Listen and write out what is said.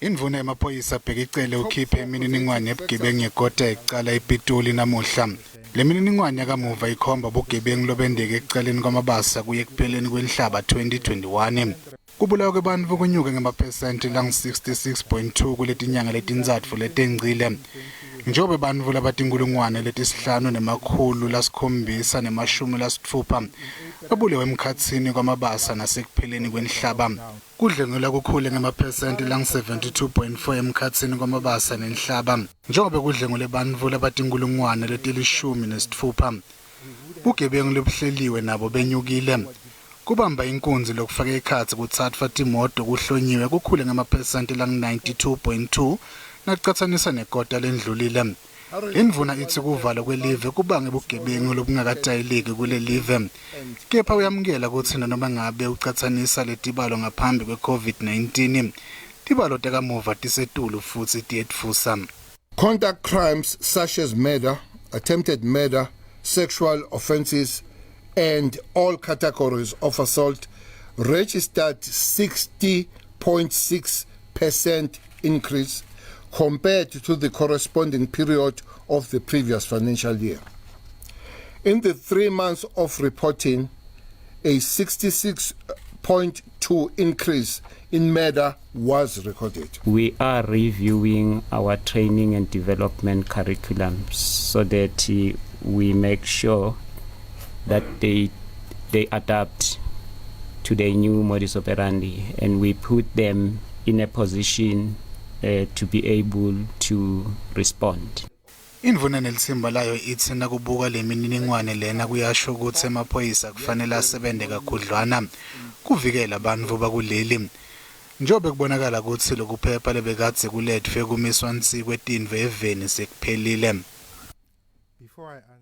Indvuna yemaphoyisa Bheki Cele ukhiphe imininingwane yebugebengu yekota yekucala ePitoli namuhla. Le mininingwane yakamuva ikhomba bugebengu lobendeke ekucaleni kwaMabasa kuye ekupheleni kweNhlaba 2021. Kubulawa kwebantfu kunyuke ngemaphesenti langu-66.2 kuletinyanga letintsatfu letengcile. Njengobe bantfu labatinkhulungwane leti-5 760 babulewe emkhatsini kwaMabasa nasekupheleni kweNhlaba. Kudlwengulwa kukhule ngemaphesenti langu-72.4 emkhatsini kwaMabasa neNhlaba. Njengobe kudlwengulwe bantfu labatinkhulungwane leti-16. Bugebengu lobuhleliwe nabo benyukile. Kubamba inkunzi lokufaka ekhatsi kutsatfwa timoto kuhlonyiwe kukhule ngemaphesenti langu-92.2 nakucatsanisa nekota lendlulile. Indvuna itsi kuvalwa kwelive kubange bugebengu lobungakatayeleki kulelive. Kepha uyamukela kutsi nanoma ngabe ucatsanisa letibalo ngaphambi kwe-COVID-19, tibalo takamuva tisetulu futsi tiyetfusa. Conduct crimes such as murder, attempted murder, sexual offences, and all categories of assault registered 60.6% increase compared to the corresponding period of the previous financial year. In the 3 months of reporting, a 66.2 increase in murder was recorded. We are reviewing our training and development curriculums so that we make sure that they adapt to the new modus operandi and we put them in a position to be able to respond. Indvuna nelitsimba layo itsi nakubuka lemininingwane lena kuyasho kutsi emaphoyisa kufanele asebente kakhudlwana kuvikela bantfu bakuleli. Njengobe kubonakala kutsi lokuphepha lebekadze kuletfwe kumiswa nsi kwetintfo eveni sekuphelile. Before I answer